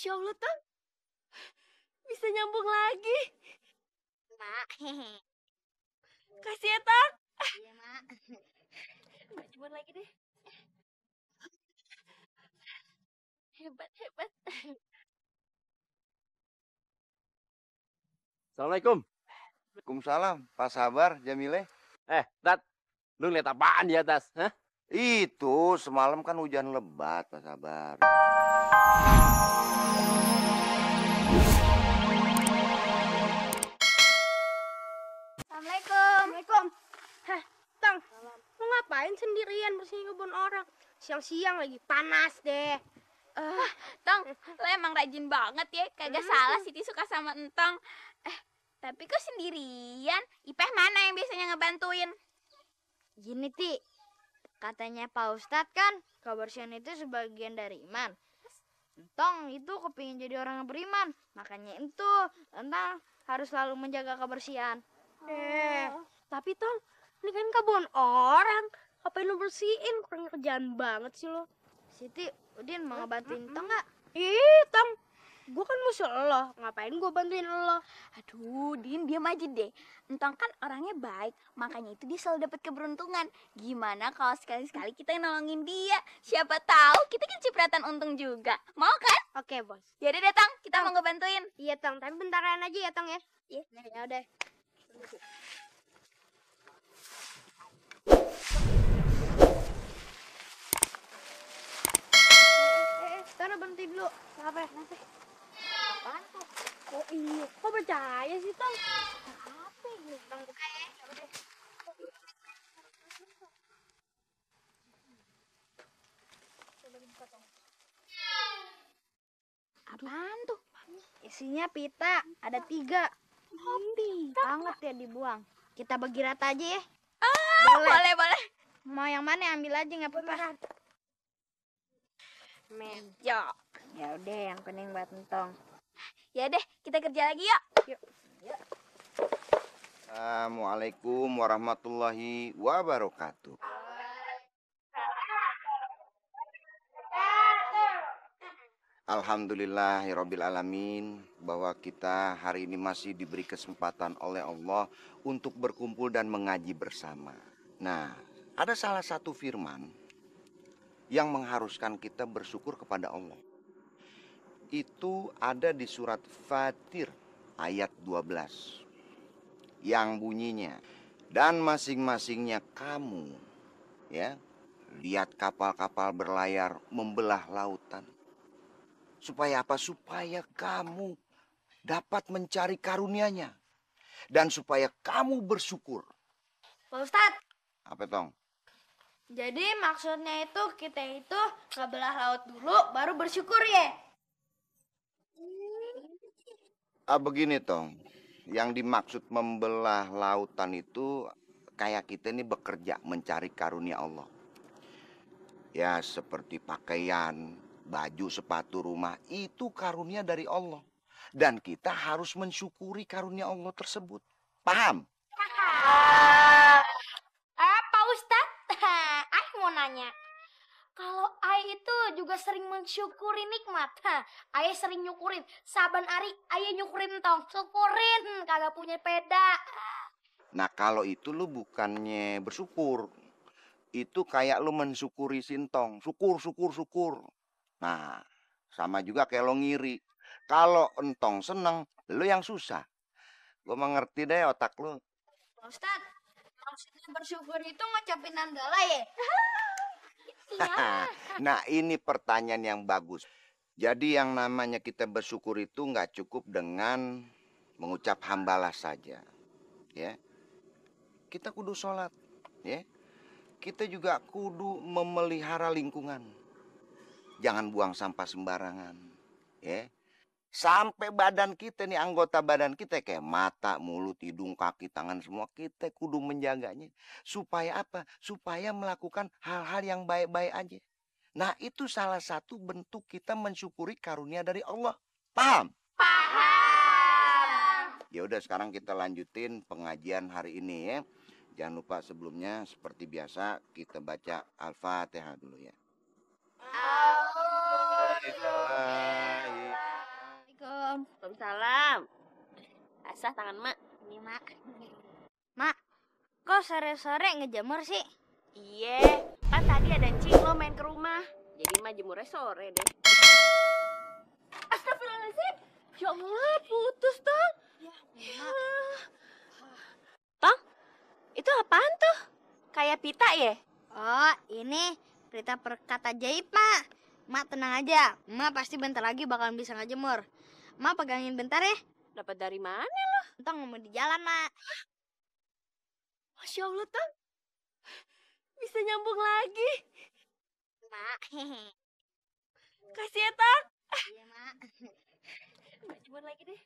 Masya Allah, Tang. Bisa nyambung lagi. Mak. Kasih ya, Tang. Iya, Mak. Berjemur lagi deh. Hebat, hebat. Assalamualaikum. Waalaikumsalam, Pak Sabar, Jamile. Tat, lu lihat apaan di atas? Hah? Itu semalam kan hujan lebat, Pak Sabar. Assalamualaikum. Hah, Tang. Lu ngapain sendirian bersihin kebun orang? Siang-siang lagi panas deh. Tong, lo emang rajin banget ya. Kagak salah Siti suka sama Entong. Tapi kok sendirian? Ipeh mana yang biasanya ngebantuin? Gini, Ti. Katanya Pak Ustadz kan, kebersihan itu sebagian dari iman. Entong itu kepingin jadi orang yang beriman. Makanya itu, Entong harus selalu menjaga kebersihan. Tapi Tong, ini kan kebun orang. Ngapain lu bersihin? Kurang kerjaan banget sih lo. Siti, Udin mau ngebantuin Entong nggak? Ih, Tang. Gue kan musuh lo. Ngapain gue bantuin lo? Aduh, Din, diam aja deh. Entong kan orangnya baik, makanya itu dia selalu dapat keberuntungan. Gimana kalau sekali-sekali kita nolongin dia? Siapa tahu kita kan cipratan untung juga. Mau kan? Oke, Bos. Yaudah deh, Tang, kita mau ngebantuin. Iya, Tang. Tapi bentaran aja ya, Tang ya. Iya. Ya udah. Tara berhenti dulu. Kenapa? Apaan tuh? Oh iya. Kok percaya sih, Tang? Apa ini? Tong buka ya. Apaan tuh? Isinya pita, ada 3. Banget ya dibuang. Kita bagi rata aja ya. Boleh, boleh. Mau yang mana ambil aja nggak apa-apa. Mejo. Ya udah yang kuning buat Entong. Ya deh, kita kerja lagi yuk. Assalamualaikum warahmatullahi wabarakatuh. Alhamdulillahirabbil alamin bahwa kita hari ini masih diberi kesempatan oleh Allah untuk berkumpul dan mengaji bersama. Nah, ada salah satu firman yang mengharuskan kita bersyukur kepada Allah. Itu ada di surat Fatir ayat 12 yang bunyinya, dan masing-masingnya kamu ya lihat kapal-kapal berlayar membelah lautan. Supaya apa? Supaya kamu dapat mencari karunia-Nya dan supaya kamu bersyukur. Pak Ustadz, Apa Tong? jadi maksudnya itu kita itu ngebelah laut dulu baru bersyukur ya? Begini Tong, yang dimaksud membelah lautan itu kayak kita ini bekerja mencari karunia Allah. Ya seperti pakaian, baju, sepatu, rumah, itu karunia dari Allah. Dan kita harus mensyukuri karunia Allah tersebut. Paham? Pak Ustadz, Ay mau nanya. Kalau Ay itu juga sering mensyukuri nikmat. Ay sering nyukurin. Saban hari Ay nyukurin Tong. Syukurin, kagak punya peda. Nah kalau itu lu bukannya bersyukur. Itu kayak lu mensyukuri sintong. Syukur, syukur, syukur. Nah sama juga kayak lo ngiri. Kalau entong seneng, lu yang susah. Gue mengerti deh otak lu. Pak Ustadz, maksudnya bersyukur itu ngucapin andala ya? Nah ini pertanyaan yang bagus. Jadi yang namanya kita bersyukur itu nggak cukup dengan mengucap hamdalah saja. Ya, kita kudu sholat. Ya, kita juga kudu memelihara lingkungan. Jangan buang sampah sembarangan. Ya, sampai badan kita nih, anggota badan kita kayak mata, mulut, hidung, kaki, tangan semua kita kudu menjaganya. Supaya apa? Supaya melakukan hal-hal yang baik-baik aja. Nah itu salah satu bentuk kita mensyukuri karunia dari Allah. Paham? Paham. Ya udah sekarang kita lanjutin pengajian hari ini ya. Jangan lupa sebelumnya seperti biasa kita baca Al-Fatihah dulu ya. Alhamdulillah. Waalaikumsalam. Asah tangan mak. Ini, Mak. Mak, kok sore-sore ngejemur sih? Iya, kan tadi ada Cing lo main ke rumah. Jadi mak jemurnya sore deh. Astagfirullahaladzim. Ya Allah, putus, Tong. Ya. Tong, itu apaan tuh? Kayak pita ya? Oh, ini berita perkat ajaib, Mak. Mak tenang aja, Mak pasti bentar lagi bakalan bisa ngejemur. Mak pegangin bentar ya. Dapat dari mana lo? Entong mau di jalan, Mak. Masya Allah, Tong. Bisa nyambung lagi. Mak. Kasih ya, Tong. Iya, Mak. Mak jemur lagi deh.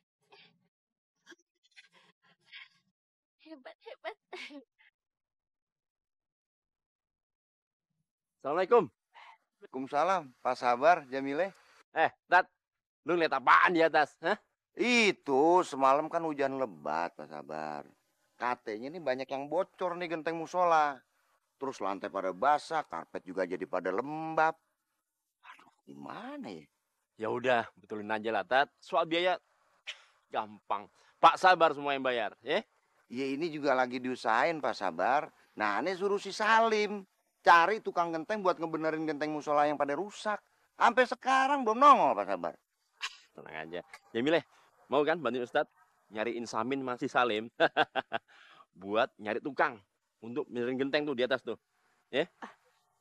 Hebat, hebat. Assalamualaikum. Waalaikumsalam, Pak Sabar, Jamile. Tat, lu lihat apaan di atas? Hah? Itu semalam kan hujan lebat, Pak Sabar. Katanya nih banyak yang bocor nih genteng musola. Terus lantai pada basah, karpet juga jadi pada lembab. Aduh, gimana ya? Ya udah, betulin aja lah, Tat. Soal biaya gampang. Pak Sabar semua yang bayar, ya? Ya ini juga lagi diusahain, Pak Sabar. Nah, ini suruh si Salim cari tukang genteng buat ngebenerin genteng musola yang pada rusak. Sampai sekarang belum nongol, Pak Sabar. Tenang aja. Jamileh, mau kan bantuin Ustadz nyariin Samin masih Salim buat nyari tukang untuk benerin genteng tuh di atas tuh. Ya?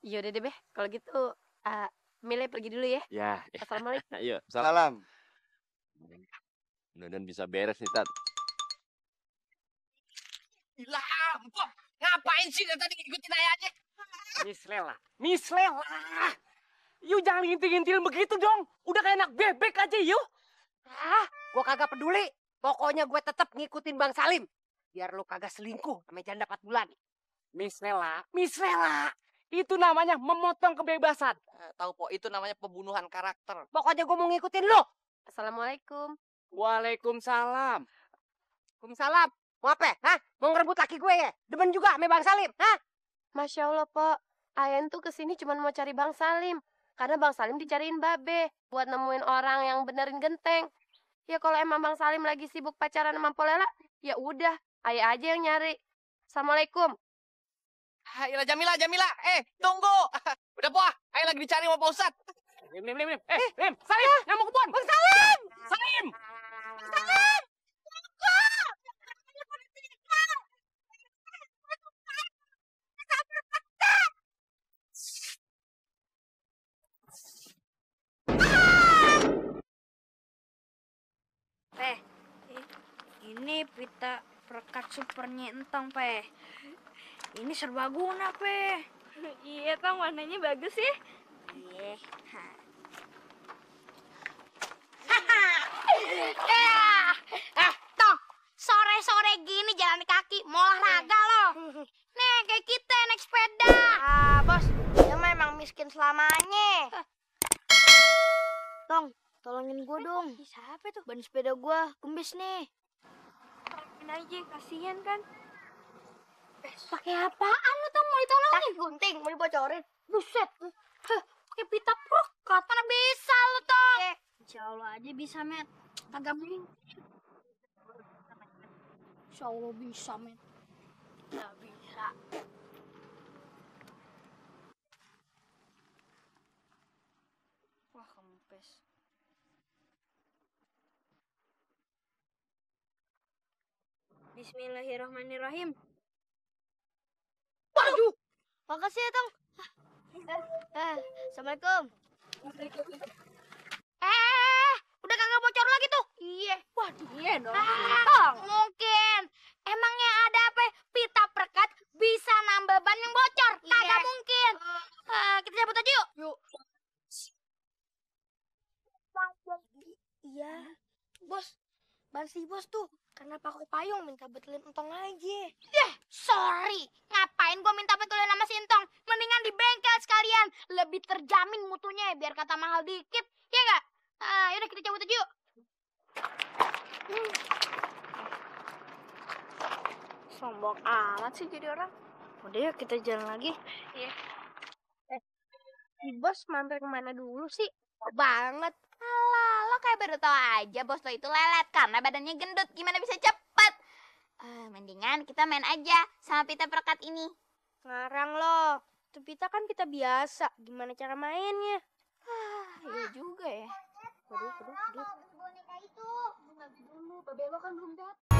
Iya udah deh, Beh. Kalau gitu, Mile pergi dulu ya. Ya. Assalamualaikum. Ayo, Salam. mudah-mudahan bisa beres nih, Tat. Gila, Mpok. Ngapain sih dari tadi ngikutin ayah aja? Miss Lela. Yu jangan ngintil-ngintil begitu dong. Udah kayak anak bebek aja, Yu. Gua kagak peduli. Pokoknya gue tetap ngikutin Bang Salim. Biar lu kagak selingkuh sama janda 4 bulan. Miss Lela. Itu namanya memotong kebebasan. Tahu po, itu namanya pembunuhan karakter. Pokoknya gue mau ngikutin lu. Assalamualaikum. Waalaikumsalam. Waalaikumsalam. Mau apa? Hah? Mau ngerebut laki gue ya? Demen juga sama Bang Salim? Hah? Masya Allah, Pok. Ayan tuh kesini cuma mau cari Bang Salim. Karena Bang Salim dicariin Babe. Buat nemuin orang yang benerin genteng. Ya kalau emang Bang Salim lagi sibuk pacaran sama Polela, ya udah. Ayah aja yang nyari. Assalamualaikum. Ilah Jamila. Tunggu. Udah po, ayah lagi dicari sama Pak Ustadz. Lim. Salim, yang mau kebun. Bang Salim. Salim. Peh, ini pita perekat supernya Entong, Peh. Ini serbaguna, Peh. Iya, Tong. Warnanya bagus ya. Iya. Tong, sore-sore gini jalan kaki, mau olahraga loh. Nih, kayak kita naik sepeda. Bos, dia memang miskin selamanya. Tong, tolongin gue dong. Siapa tuh? Ban sepeda gue kembis nih. Tolongin aja, kasihan kan. Pakai apaan lu Tong mau ditolongin? Kaki gunting, mau dibocorin. Buset. Pakai pita perekat, mana bisa lu Tong? Insya Allah aja bisa, Met. Agak mungkin. Insya Allah bisa, men. Nggak bisa. Wah, kempes. Bismillahirrahmanirrahim. Waduh. Makasih ya, Tong. Assalamualaikum. Udah kagak bocor lagi tuh. Iya. Waduh, iya dong. Tong. Mungkin. Emangnya ada apa? Pita perekat bisa nambah ban yang bocor? Iya. Kagak mungkin. Kita cabut aja yuk. Yuk. Iya. Bos, ban si bos tuh karena pakai payung minta betulin Entong aja. Sorry. Ngapain gua minta betulin sama si Entong? Mendingan di bengkel sekalian. Lebih terjamin mutunya biar kata mahal dikit. Iya nggak? Yaudah kita cabut aja yuk. Sombong amat sih jadi orang. Udah yuk, kita jalan lagi. Si bos mampir kemana dulu sih? Banget. Alah, kayak baru tahu aja bos lo itu lelet karena badannya gendut. Gimana bisa cepet? Mendingan kita main aja sama pita perekat ini. Ngarang lo. Itu pita kan pita biasa. Gimana cara mainnya? Iya juga ya. Waduh. Boneka itu. Nanti dulu, Babe lo kan belum datang.